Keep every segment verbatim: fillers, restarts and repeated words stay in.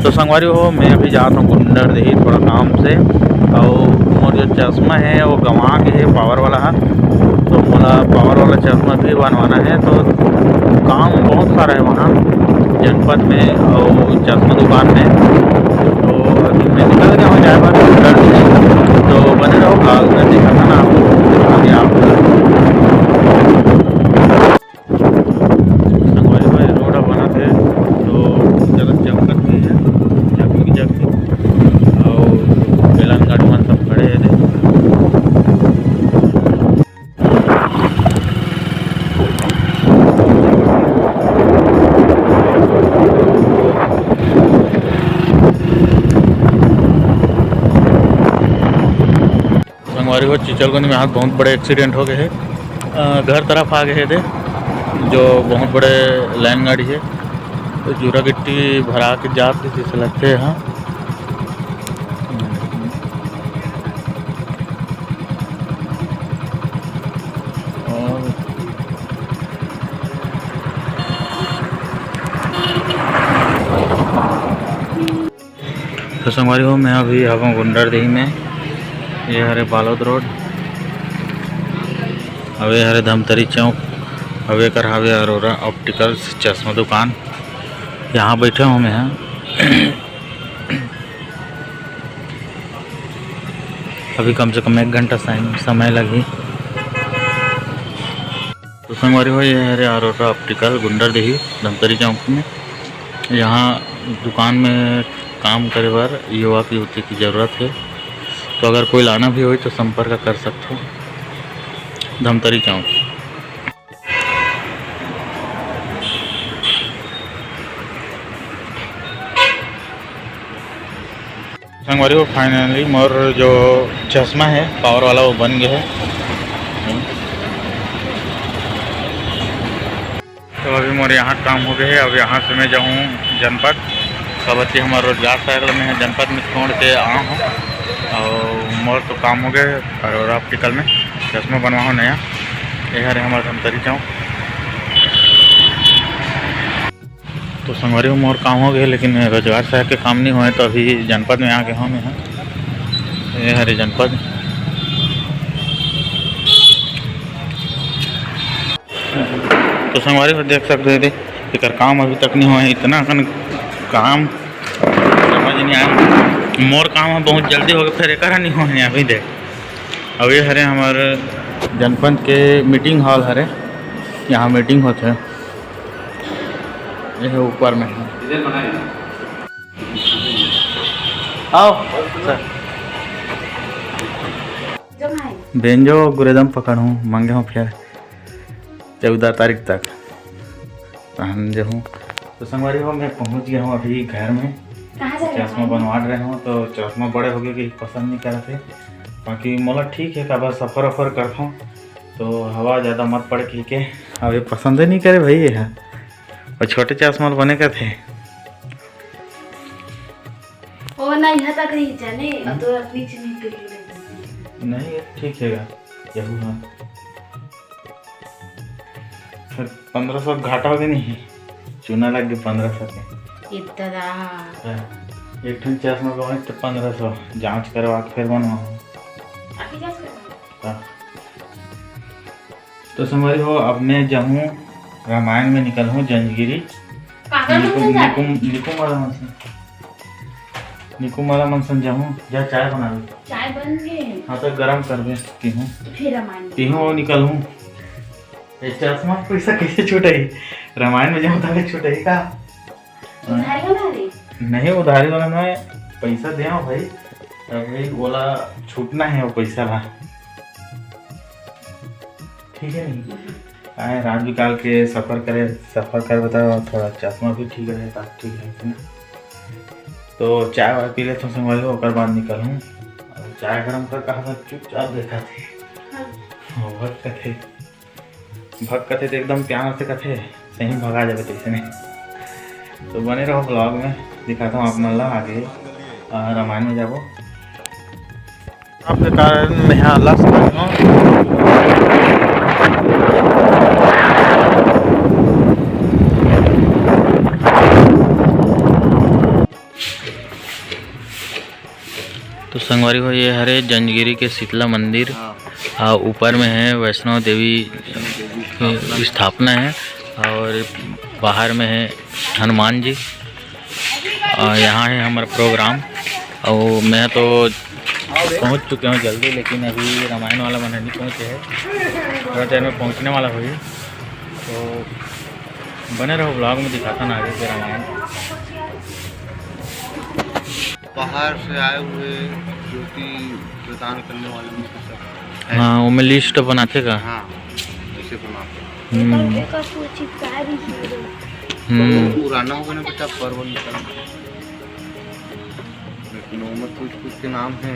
तो संगवारी हो, मैं अभी जात हूँ गुंडरदेही थोड़ा काम से, और मोर जो चश्मा है वो गंवा के है, पावर वाला है, तो मोला पावर वाला चश्मा भी बनवाना है। तो काम बहुत सारा है वहाँ जनपद में और चश्मा दुकान में। तो अभी मैं निकल गया हूँ जाए बर गुंडरदेही, तो बने रहो vlog में, देखा था ना आप, दिखा दिया आपको। संगवारी भाई, रोड ह बनत हे, तो चलत चमकत भी है, जगमग जगमग, और बेलन गाड़ी मन सब खड़े हैं, देखो। संगवारी हो, चिचलगंज में आज बहुत बड़े एक्सीडेंट हो गए हे। अ, घर तरफ आ गए हे दे, जो बहुत बड़े लाइन गाड़ी है, तो जूरा गिट्टी भरा के जात हे, जैसे लगते हैं। और तो संगवारी हो, मैं अभी हवं गुंडरदेही में। ये हरे बालोद रोड, अउ ये हरे धमतरी चौक, अउ एकर हवे अरोरा ऑप्टिकल्स चश्मा दुकान। यहाँ बैठे हूँ मैं ह। अभी कम से कम एक घंटा सम-, समय लगही। तो संगवारी हो, ये हरे अरोरा ऑप्टिकल गुंडरदेही धमतरी चौक में। यहाँ दुकान में काम करे बर युवक युवती की जरूरत है, तो अगर कोई लाना भी होही तो संपर्क कर सकथो। धमतरी चौक। संगवारी हो, finally मोर जो चश्मा है पावर वाला, वो बन गया है। तो अभी मोर यहाँ काम हो गया है। अब यहाँ से मैं जाऊँ जनपद, काबर कि हमार रोजगार सहायक ला मैं जनपद में छोड़ के आ हूँ। और मोर तो काम हो गया है, अरोरा ऑप्टिकल में चश्मा बनवा हो नया। ये हरे हमार धमतरी चौक। तो संगवारी हो, मोर काम हो गए, लेकिन रोजगार सहायक के काम नहीं होए, तो अभी जनपद में आ गए हूँ मैं। ये हरे जनपद। तो संगवारी हो, देख सकते हो, एकर काम अभी तक नहीं होए, इतना अकन काम समझ नहीं आया। मोर काम ह बहुत जल्दी हो गए, फिर एकर नहीं होए अभी। देख, अब ये हरे हमारे जनपद के मीटिंग हॉल हरे, यहाँ मीटिंग होते हैं। ये है ऊपर में। आओ सर। बेंजो गुरेदम पकड़ हूँ, मंगे हूँ फिर चौदह तारीख तक तहन जहूँ। तो संगवारी हो, मैं पहुँच गया हूँ अभी घर में। कहाँ जा रहे हो? चश्मा बनवा रहे हूँ, तो चश्मा बड़े हो गए कि पसंद नहीं करत हे। बाकी मोला ठीक है, काबर सफर वफर करथों तो हवा ज़्यादा मत पड़े कहिके। अब ये पसंद ही नहीं करे भाई ये ह। और छोटे चश्मा ल बने कथे। ओ ना, यहाँ तक नहीं जाने, अब तो नीचे नहीं करिए। नहीं, ये ठीक है, यहू हाँ। फिर पन्द्रह सौ घाटा हो गया नहीं, चूना लग गया पन्द्रह सौ के। इतना? हाँ, एक ठन चश्मा गवाए तो पन्द्रह सौ, जांच करवा के फिर बनवाओ। अभी जांच करवा? हाँ। तो संगवारी हो, अब मैं जाहूँ रामायण में निकलहूँ जंजगिरी। काकर निकुम, मन से जाबे? निकुम, निकुम वाला मन से। निकुम वाला मन से जाहूँ, जा चाय बना ले। चाय बन गे। हाँ, तो गरम कर दे, पीहूँ। तो फिर रामायण में। पीहूँ और निकलहूँ। ये चश्मा के पैसा कैसे छूटही? रामायण में जाऊँ तभी छूटही का? उधारी वाला रे? नहीं, उधारी वाला नहीं, पैसा दे भाई, अभी ओला छूटना है वो पैसा ला। ठीक है नहीं? आए रात बिकाल के सफर करे, सफर करबे त थोड़ा चश्मा भी ठीक रहे, तब ठीक रहे ना। तो चाय वाय पी लेथों संगवारी हो, ओकर बाद निकलहूँ। और चाय गरम कर कहा था, चुपचाप देखा थे। हाँ। हाँ, भग कथे, भग कथे तो एकदम प्यार से कथे, सही भगा जाबे तैसे नहीं। तो बने रहो vlog में, दिखाता हूँ आप मन ला आगे, आ, रामायण में जाबो। आपके कारण मैं यहाँ ला सकता हूँ। संगवारी हो, ये हरे जंजगिरी के शीतला मंदिर। हाँ। आ, ऊपर में है वैष्णो देवी वैष्णो देवी के स्थापना है। स्थापना है और बाहर में है हनुमान जी। आ, यहाँ है हमारा प्रोग्राम। और मैं तो पहुँच चुके हूँ जल्दी, लेकिन अभी रामायण वाला मन नहीं पहुँचे है। थोड़ा देर में पहुँचने वाला होही, तो बने रहो ब्लॉग में, दिखाता ना आगे के रामायण। बाहर से आए हुए ज्योति प्रदान करने वाले में से सब है। हाँ, ओमे लिस्ट बनाथे का? हाँ, ऐसे बनाते हैं। हम्म। एकर, एकर पूरा चिपका दीजिए। हम्म। तो पुराना हो गया ना बेटा, पर्व निकल। लेकिन ओमे कुछ कुछ के नाम है।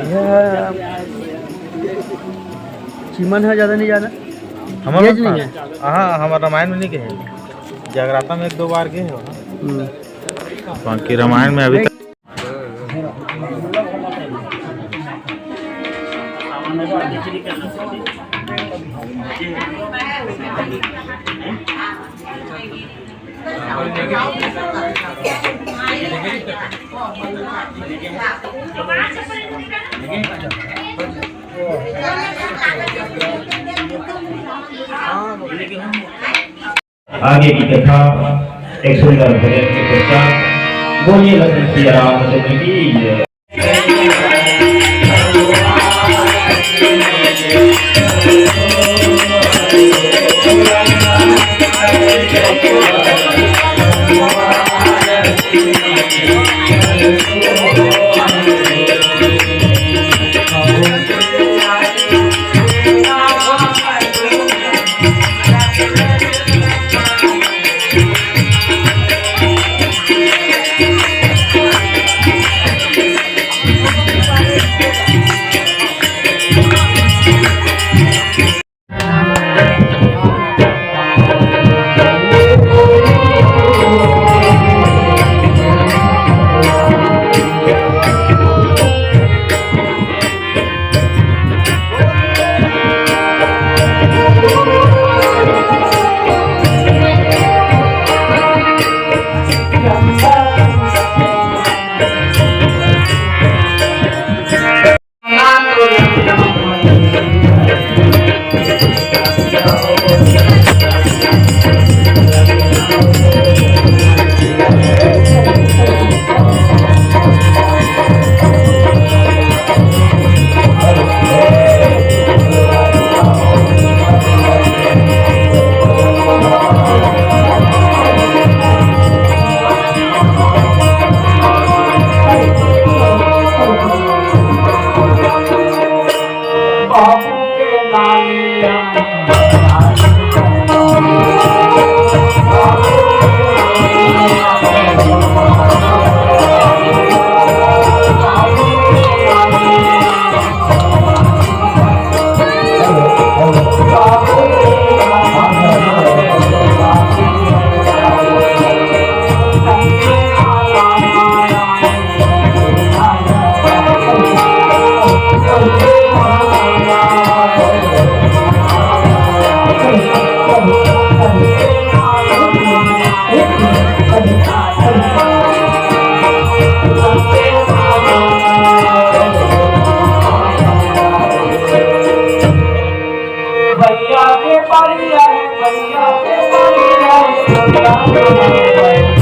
यह चिमन है, ज्यादा नहीं जाना। हमारे ये पास नहीं है। हाँ, हमारा रामायण में नहीं गए, जगराता में एक दो बार गए हो। हम्म। बाकी रामायण में अभी तक आगे की कथा एक सुंदर भजन के पश्चात। बोलिए लखन सिया रामचंद्र की जय। भैया के परी है, भैया के परी है, भैया के परी है।